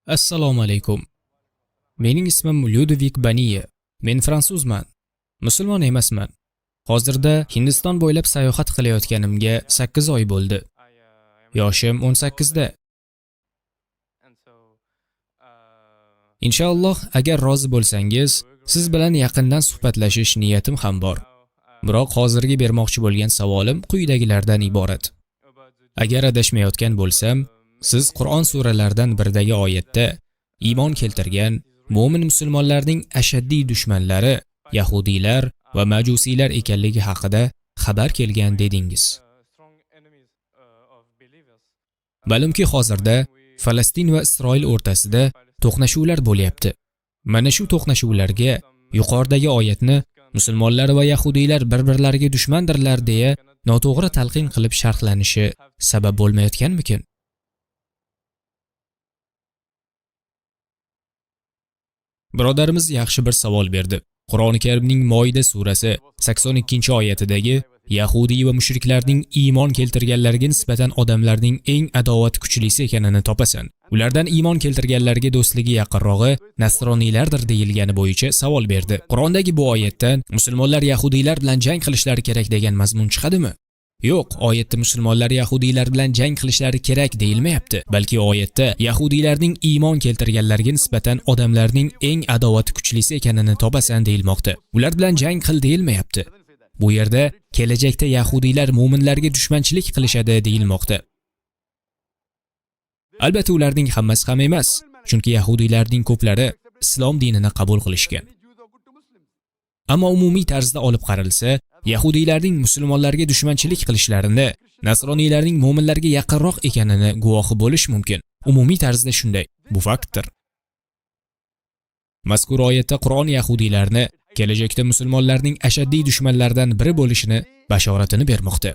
Assalomu alaykum. Mening ismim Lyudovik Baniya. Men fransuzman. Musulmon emasman. Hozirda Hindiston bo'ylab sayohat qilayotganimga 8 oy bo'ldi. Yoshim 18 da. Inshaalloh, agar rozi bo'lsangiz, siz bilan yaqindan suhbatlashish niyatim ham bor. Biroq hozirgi bermoqchi bo'lgan savolim quyidagilardan iborat. Agar adashmayotgan bo'lsam, siz Qur'on suralaridan biridagi oyatda iymon keltirgan mo'min musulmonlarning ashaddiy dushmanlari yahudiylar va majusiylar ekanligi haqida xabar kelgan dedingiz. Ma'lumki, hozirda Falastin va Isroil o'rtasida to'qnashuvlar bo'lyapti. Mana shu to'qnashuvlarga yuqoridagi oyatni musulmonlar va yahudiylar bir-birlariga dushmandirlar deya noto'g'ri talqin qilib sharhlanishi sabab bo'lmayotganmikin? Birodarimiz yaxshi bir savol berdi. Qur'oni Karimning Moida surasi 82-oyatidagi yahudiy va mushriklarning iymon keltirganlarga nisbatan odamlarning eng adovat kuchlisi ekanini topasan. Ulardan iymon keltirganlarga do'stligi yaqinrog'i nasroniylardir deyilgani bo'yicha savol berdi. Qur'ondagi bu oyatdan musulmonlar yahudiylar bilan jang qilishlari kerak degan mazmun chiqadimi? Yo'q, oyatda musulmonlar yahudiylar bilan jang qilishlari kerak deyilmayapti, balki oyatda yahudiylarning iymon keltirganlarga nisbatan odamlarning eng adovati kuchlisi ekanini topasan deyilmoqda. Ular bilan jang qil deyilmayapti. Bu yerda kelajakda yahudiylar mo'minlarga dushmanchilik qilishadi deyilmoqda. Albatta ularning hammasi ham emas, chunki yahudiylarning ko'plari islom dinini qabul qilishgan. Ammo umumiy tarzda olib qaralsa, yahudiylarning musulmonlarga dushmanchilik qilishlarini, nasroniylarning mo'minlarga yaqinroq ekanini guvohi bo'lish mumkin. Umumiy tarzda shunday, bu faktdir. Mazkur oyatda Qur'on yahudiylarni kelajakda musulmonlarning ashaddiy dushmanlaridan biri bo'lishini bashoratini bermoqda.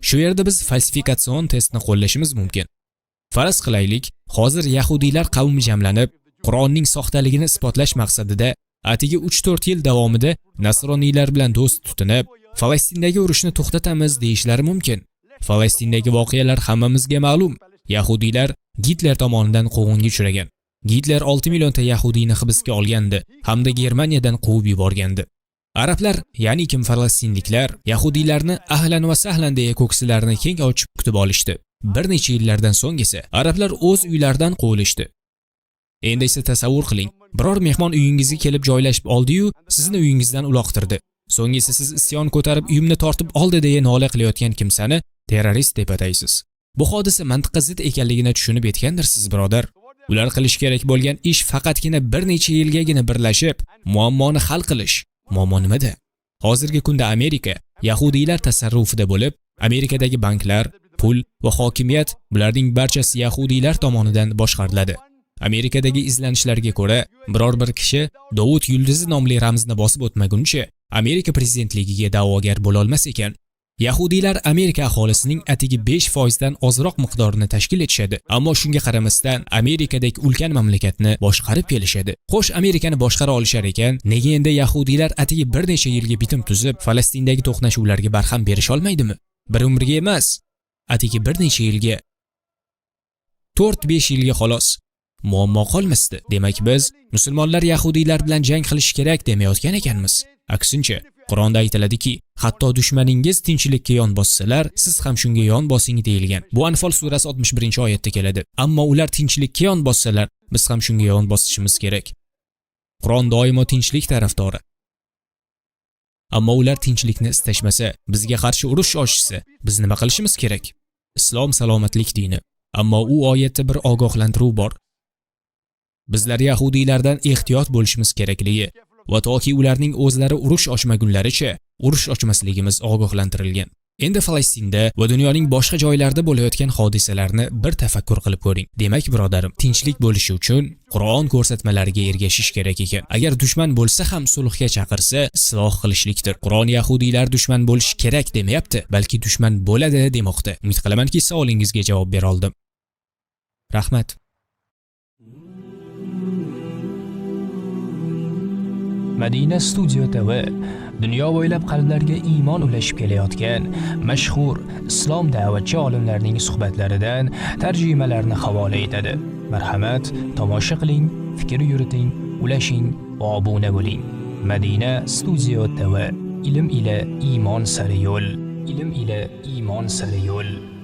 Shu yerda biz falsifikatsion testni qo'llashimiz mumkin. Faraz qilaylik, hozir yahudiylar qavmi jamlanib, Qur'onning soxtaligini isbotlash maqsadida atigi 3-4 yil davomida nasroniylar bilan do'st tutinib, Falastindagi urushni to'xtatamiz deyishlari mumkin. Falastindagi voqealar hammamizga ma'lum. Yahudiylar Gitler tomonidan quvg'inga uchragan. Gitler 6 millionta yahudiyni hibsga olgandi hamda Germaniyadan quvib yuborgandi. Arablar, ya'ni kim falastinliklar, yahudiylarni ahlan va sahlan deya ko'ksilarini keng ochib kutib olishdi. Bir necha yillardan so'ng esa arablar o'z uylaridan quvilishdi. Endi esa tasavvur qiling, biror mehmon uyingizga kelib joylashib oldi-yu, sizni uyingizdan uloqtirdi. So'ng esa siz isyon ko'tarib uyimni tortib oldi deya nola qilayotgan kimsani terrorist deb ataysiz. Bu hodisa mantiqqa zid ekanligini tushunib yetgandirsiz, birodar. Ular qilish kerak bo'lgan ish faqatgina bir necha yilgagina birlashib, muammoni hal qilish. Muammo nimada? Hozirgi kunda Amerika yahudiylar tasarrufida bo'lib, Amerikadagi banklar, pul va hokimiyat bularning barchasi yahudiylar tomonidan boshqariladi. Amerikadagi izlanishlarga ko'ra, biror bir kishi Dovud yulduzi nomli ramzni bosib o'tmaguncha Amerika prezidentligiga da'vogar bo'la olmas ekan. Yahudiylar Amerika aholisining atigi 5% dan ozroq miqdorini tashkil etishadi, ammo shunga qaramasdan Amerikadek ulkan mamlakatni boshqarib kelishadi. Xo'sh, Amerikani boshqara olishar ekan, nega endi yahudiylar atigi bir necha yilga bitim tuzib, Falastindagi to'qnashuvlarga barham berisha olmaydimi? Bir umrga emas, atigi bir necha yilga, 4-5 yilga xolos. Muammo qolmasdi. Demak, biz musulmonlar yahudiylar bilan jang qilish kerak demayotgan ekanmiz. Aksincha, Qur'onda aytiladiki, hatto dushmaningiz tinchlikka yon bossalar, siz ham shunga yon bosing deyilgan. Bu Anfal surasi 61-oyatda keladi. Ammo ular tinchlikka yon bossalar, biz ham shunga yon bosishimiz kerak. Qur'on doimo tinchlik tarafdori. Ammo ular tinchlikni istashmasa, bizga qarshi urush ochishsa, biz nima qilishimiz kerak? Islom salomatlik dini. Ammo u oyatda bir ogohlantiruv bor. Bizlar yahudiylardan ehtiyot bo'lishimiz kerakligi va toki ularning o'zlari urush ochmagunlaricha urush ochmasligimiz ogohlantirilgan. Endi Falastinda va dunyoning boshqa joylarida bo'layotgan hodisalarni bir tafakkur qilib ko'ring. Demak, birodarim, tinchlik bo'lishi uchun Qur'on ko'rsatmalariga ergashish kerak ekan. Agar dushman bo'lsa ham sulhga chaqirsa, isloh qilishlikdir. Qur'on yahudiylar dushman bo'lishi kerak demayapti, balki dushman bo'ladi demoqda. Umid qilamanki, savolingizga javob bera oldim. Rahmat. Madina Studio TV dunyo bo'ylab qalblarga iymon ulashib kelayotgan mashhur islom da'vatchi olimlarning suhbatlaridan tarjimalarni havola etadi. Marhamat, tomosha qiling, fikr yuriting, ulashing va obuna bo'ling. Madina Studio TV. Ilm ila iymon sari yo'l. Ilm ila iymon sari yo'l.